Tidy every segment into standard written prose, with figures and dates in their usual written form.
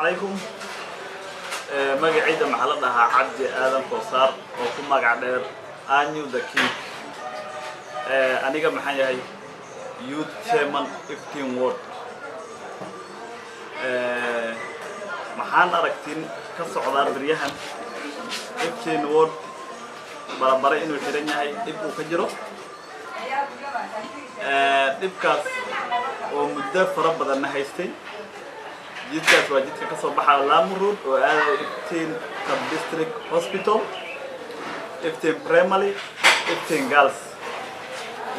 Calaykum. Magacayda maxaa la dhahaa? Cabdi Aadan Koosaar oo ku magac dheer Anyu the King. Aniga maxaan yahay? Youth chairman, Iftin Ward. Maxaan aragtin ka socdaa beryahan Iftin Ward? Barabare inuu xiran yahay, dhib uu ka jiro. Dhibkaas oo muddo fara badanna haystay. Jidkaas waa jidka kasoo baxa Lamu Road oo aadaya Iftin Sub District Hospital, Iftin Primary, Iftin Girls.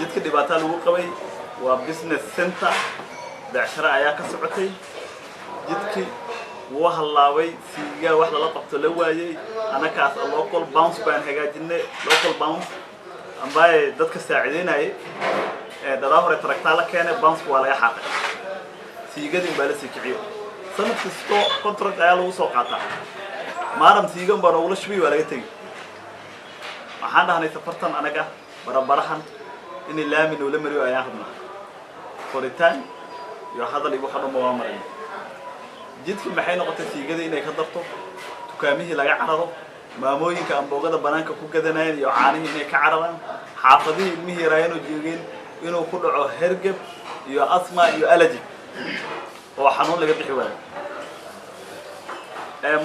Jidka dhibaataa lagu qabay, waa business center, becsharo ayaa ka socotay. Jidkii wuu hallaabay, siigaa wax lala qabto la waayey. Anakaas local bounce baan hagaajinay, local bounce ambaye dadka saacideynayay. Dharaa hore taragtaa la keenay, bounceka waa laga xaaqay, siigadii baa la sii kiciyo. Sanad kasto contract ayaa lagu soo qaataa, maaram siigan baa noogula shubay, waa laga tegi. Waxaan dhahnay safartan anaga barabarahan inay laami noola mariyo ayaan rabnaa. Qoritaan iyo hadal iyo waxa dhanba waa marin. Jidkii maxay noqotay? Siigadii inay ka darto, dukaamihii laga cararo, maamooyinka amboogada banaanka ku gadanayeen iyo caanihii inay ka cararaan, xaafadihii ilmihii yaraayeen oo joogeen inuu ku dhaco hergeb iyo asthma iyo allergy oo xanuun laga bixi waayo.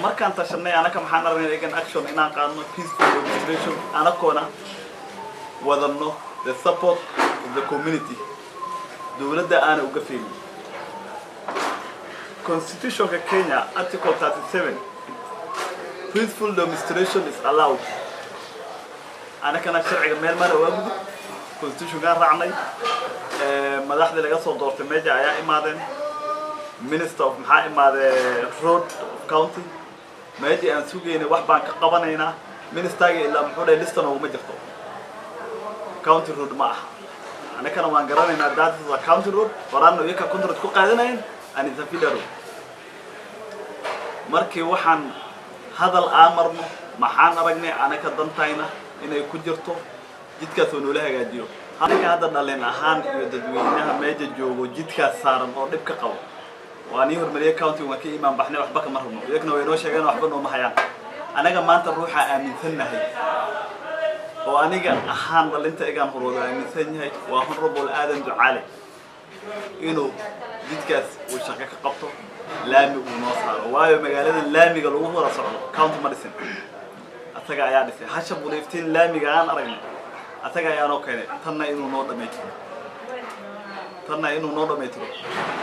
Markaan tashanay anaka, maxaan aragnay egan action inaan qaadno, peaceful demonstration, anakoona wadano the support of the community, dowladda aana uga feegin. Constitutionka Kenya, Article 37, peaceful demonstration is allowed. Anakana sharciga meel mana waa gudub, constitutionkaan raacnay. Madaxdii laga soo doortay meja ayaa imaadeen, minister of maxaa imaadee, road of county. Meejii aan sugaynay wax baan ka qabanaynaa, ministerga ilaa muxuu dhahay, lista nooguma jirto, county road ma aha. Anakana waan garanaynaa that is a county road. Horaanna iyaka contract ku qaadanayeen and it's a feeder road. Markii waxaan hadal aan marno, maxaan aragnay anaka dantayna inay ku jirto jidkaas oo noola hagaajiyo. Aniga hadda dhalin ahaan iyo dadweynaha meesha joogo jidkaas saaran oo dhib ka qabo, waa nii hormariyay county, waan ka imaan baxnay, waxba kama rabno. Iyagna way noo sheegeen, waxba nooma hayaan. Anaga maanta ruuxa aaminsannahay oo aniga ahaan dhalinta igaan horwado aaminsan yahay waa Honorable Aadan Ducaale, inuu jidkaas uu shaqo ka qabto, laami uu noo saaro, waayo magaalada laamiga lagu wada socdo county ma dhisin, asaga ayaa dhisay. Hasha Buuliftiin laamiga aan aragnay asaga ayaa noo keenay. Tanna inuu noo dhamaystiro, tanna inuu noo dhamaystiro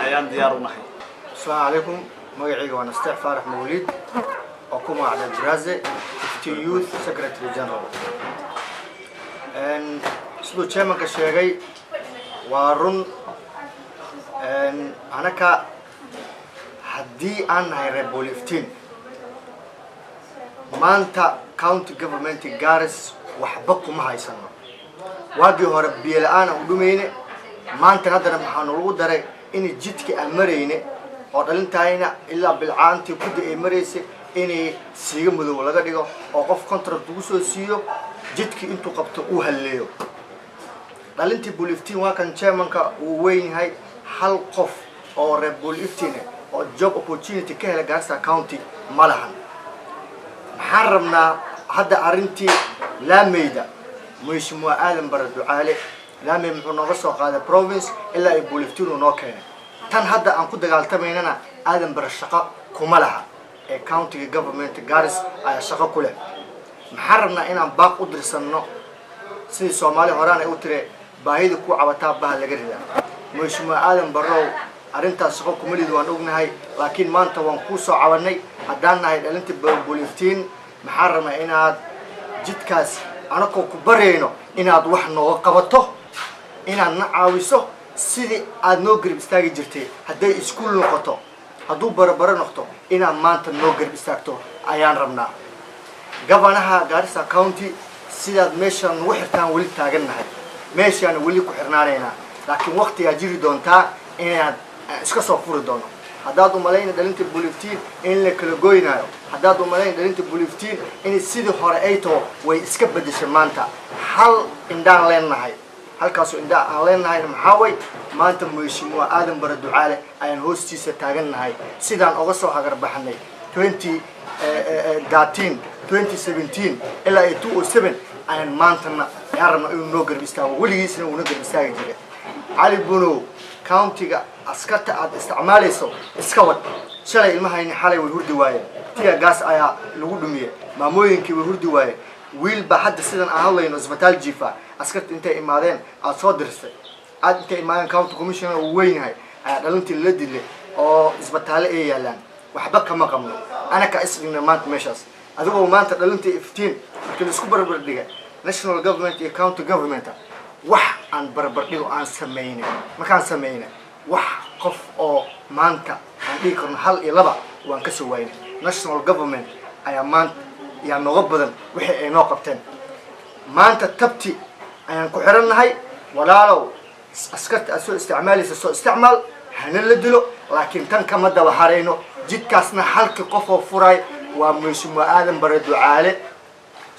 ayaan diyaar u nahay. Asalaamu calaykum. Magacayga waa Nasteec Faarax Mawliid oo ku magacday Braze, Iftin Youth Secretary General. Siduu chairmanka sheegay waa run. Anaka haddii aan nahay reer Buuliftiin, maanta county government Garis waxba kuma haysano. Waagii hore biyo la-aan aan u dhumayne, maanta haddana maxaa nalagu daray? In jidka aan marayne oo dhalintahayna ilaa bilcaantii kudda ay maraysay inay siiga madow laga dhigo oo qof contract lagu soo siiyo, jidkii intuu qabto uu halleeyo. Dhalintii Buuliftiin, waa kan chairmanka uu weyn yahay, hal qof oo reer Buuliftiin oo job opportunity ka hela Garissa County ma lahan. Maxaan rabnaa hadda? Arrintii laameyda, Mheshimiwa Aadan Bare Ducaale laamey muxuu nooga soo qaaday province ilaa ay Buuliftiin uu noo keenay. Tan hadda aan ku dagaaltamaynana Aadan Bare shaqo kuma laha ee countyga government Garis ayaa shaqo ku leh. Maxaan rabnaa? Inaan baaq u dirsanno, sidii Soomaali horaan ay u tire, baahida ku cabataa baha laga ridaa. Mheshimiwa Aadan Barrow, arrintaas shaqo kuma lid, waan ognahay, laakiin maanta waan kuu soo cabanay haddaan nahay dhalinta Buuliftiin. Maxaan rabnaa? Inaad jidkaas anakoo ku barayno inaad wax nooga qabato, inaad na caawiso sidii aad noo garab istaagi jirtay, hadday iskuul noqoto, hadduu barabaro noqto, inaad maanta noo garab istaagto ayaan rabnaa. Governorha Garissa County, sidaad meeshaan nagu xirtaan weli taagannahay, meeshaan weli ku xirnaanaynaa, laakiin waktigaa jiri doontaa inaad iska soo furi doono. Haddaad umalayna dhalinta Buuliftiin in la kala goynaayo, haddaad umalayna dhalinta Buuliftiin in sidii hore ay taho, way iska bedeshay. Maanta hal indhaan leenahay. Halkaasoo indhaha aan leenahayna maxaa way, maanta Mheshimiwa Aadan Bare Ducaale ayaan hoostiisa taagannahay. Sidaan oga soo hagarbaxnay 2013, 2017 ilaa iyo 2007 ayaan maantana ayaan rabnaa inuu noo garab istaago. Weligiisna uuna garab istaagi jiray. Cali Bunow, countyga askarta aad isticmaalayso iska wad. Shalay ilmahayni xalay way hurdi waayeen, tear gas ayaa lagu dhumiyey, maamooyinkii way hurdi waayeen. Wiil baa hadda sidan aan hadlayno isbitaal jiifa. Askarta intay imaadeen aad soo dirstay, aad intay imaadeen, county commissioner uu weyn yahay ayaa dhalintii lala dilay oo isbitaalle ay yaalaan. Waxba kama qabno, anaka isdhigna maanta meeshaas. Adigoo maanta dhalintii 15 markii laisku barbar dhigay national government iyo county government, wax aan barbardhigo aan samaynay, markaan samaynay wax qof oo maanta aan dhihi karno hal iyo laba waan kasoo waynay. National government ayaa maanta yaa nooga badan wixii ay noo qabteen. Maanta tabti ayaan ku xirannahay. Walaalow, askarta aad soo isticmaalaysa soo isticmaal, hana la dilo, laakiin tan kama daba harayno. Jidkaasna halkii qof oo furay waa Mheshimiwa Aadan Bare Ducaale.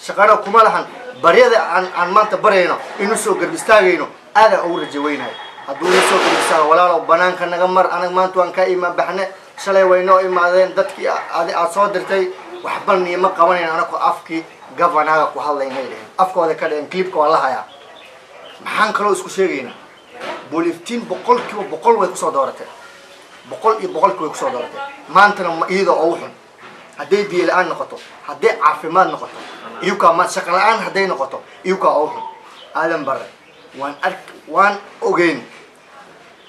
Shaqana kuma lahan. Baryada aan maanta baryayno inuu soo garb istaagayno aadaan ugu rajo weynahay. Hadduu na soo garb istaago, walaalow, banaanka naga mar. Anag maanta waan kaa imaan baxne. Shalay way noo imaadeen dadkii adi aad soo dirtay, waxba niima qabanayn, anako afkii governaga ku hadlaynay dheheen, afkooda ka dheheen. Clipka waa la hayaa. Maxaan kaloo isku sheegaynaa? Buuliftiin 100% way kusoo dooratay, 100% way kusoo dooratay. Maantana iyadoo ugu xun, hadday biyo la-aan noqoto, hadday caafimaad noqoto, iyukaa ma shaqo la-aan hadday noqoto, iyukaa ugu xun. Aadan Bare waan ark, waan ogeyn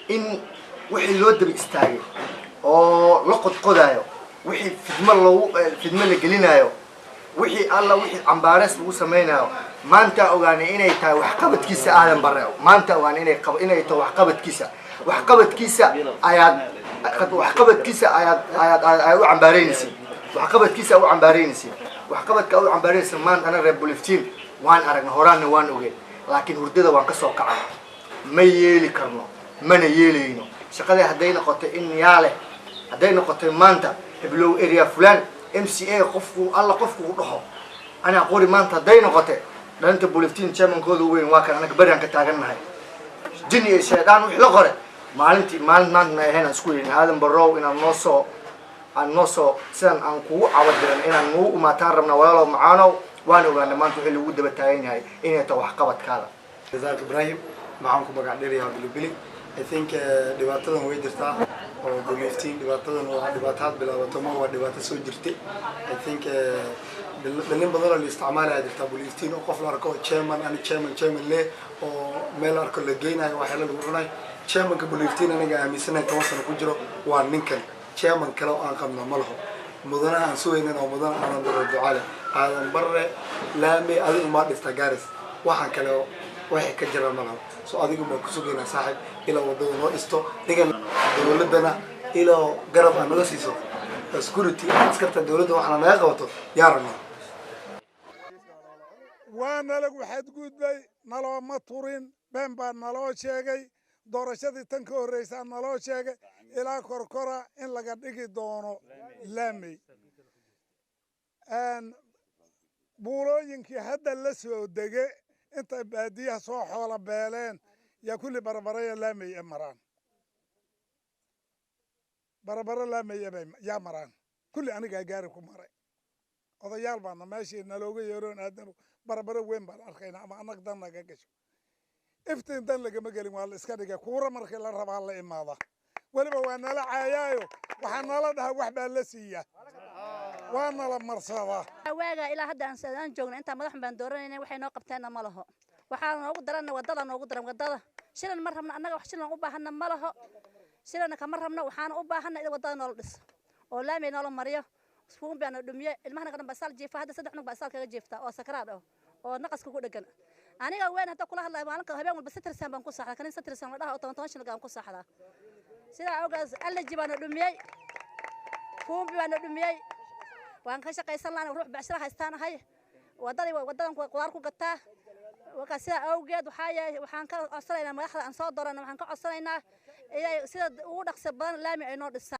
in wixii loo daba istaagay oo la qodqodaayo, wixii fidmo loogu fidmo la gelinayo, wixii alla wixii cambaarees lagu samaynayo, maanta ogaanay inay tahay waxqabadkiisa Aadan Bare. Maanta ogaanay inay tahay waxqabadkiisa. Waxqabadkiisa ayaad ayaad u cambaaraynaysa, waxqabadkiisa u cambaaraynaysa, waxqabadka u cambaaraynaysa. Maanta ana reer Buliftiin waan aragna, horaanna waan ogeyn, laakiin hurdada waan kasoo kacay. Ma yeeli karno, mana yeelayno. Shaqadii hadday noqotay in yaa leh, hadday noqotay maanta heblow area fulan MCA, qofku alla qofku u dhaho anaa qori, maanta hadday noqotay dhalinta Buliftiin chairmankooda weyn waa kan. Anaga beriaan ka taagannahay. Jin iyo shaydaan wixii la qore maalintii maalin maanta ma ahayn aan isku yidhin. Aadan Barrow, inaad noo soo aan noo soo sidan aan kugu cawadiran inaan nugu umaataan rabnaa. Walaalow macaanow, waan ogaana maanta wixii lagu daba taagan yahay inay tahay waxqabadkaada. Rasaaq Ibrahim maxaan ku magac dheerayaa Bilibili. I think dhibaatadan way jirtaa oo Buuliftiin dhibaatadan waa dhibaato had bilaabato ma, waa dhibaato soo jirtay. I think dhalin badan oo la isticmaalaya jirtaa Buuliftiin, oo qof la arko chairman, ani chairman, chairman le oo meel la arko la geynayo, waxyaala lagu cunayo. Chairmanka Buuliftiin aniga aaminsanahay 10 sano ku jiro waa ninkan. Chairman kale oo aan qabna ma laho. Mudanaha aan sugaynin oo mudana Aadan Barre Ducaale. Aadan Barre, laami adi umaa dhista Garis, waxaan kale oo waxay ka jiraan ma laho. So adigu baan kusugaynaa, saaxib, ilaa wadada noo dhisto dhigan, dowladana ilaa garab aa naga siiso, security askarta dowladda waxaana naga qabato yaa rabnaa. Waa nalagu xadgudbay, nalooma turin, been baa naloo sheegay. Doorashadii tan ka horreysaa naloo sheegay ilaa Korkora in laga dhigi doono laamey. Buulooyinkii hadda la soo dege intay baadiyaha soo xoolo beeleen yaa kulli barbaraya laamey e maraan, barbaro laamey bay yaa maraan kulli. Anigaa gaari ku maray, odayaal baana meeshii nalooga yeeroon aadan barbaro weyn baan arkayna ama anag dan naga gasho. Iftiin dan lagama gelin, waa la iska dhigay. Kuura markii la rabaa la imaada, weliba waa nala caayaayo, waxaa nala dhaha wax baa la siiya, waa nala marsadaa. Waagaa ilaa hadda aan joogna intaa madaxun baan dooranayna, waxay noo qabteenna ma laho. Waxaa noogu daranna wadada, noogu daran wadada. Shilan ma rabno annaga, wax shilan u baahana ma laho, shilanna kama rabno. Waxaana u baahana in wadada noola dhiso oo laami noola mariyo. Iskuun baana dhumiye, ilmaha naga dhan baa saal jiifa. Hadda saddex cunug baa saal kaga jiifta oo sakaraad ah oo naqaska ku dhegan. Aniga weyn hadda kula hadlayo, maalinka habeen walba satirsan baan ku saaxdaa, kanin satirsan la dhaha oo 10 10 shilin aan ku saaxdaa. Sidaa awgeed allergy baana dhumiyey, fuumbi baana dhumiyey. Waan ka shaqaysan lahaa, ruux becsharo haystaan ahay, wadadii wadadan qudaar ku gataa. Marka sidaa awgeed waxaan ka codsanaynaa madaxda aan soo dooranay, waxaan ka codsanaynaa inay sida ugu dhaqso badan laami ay noo dhisaan.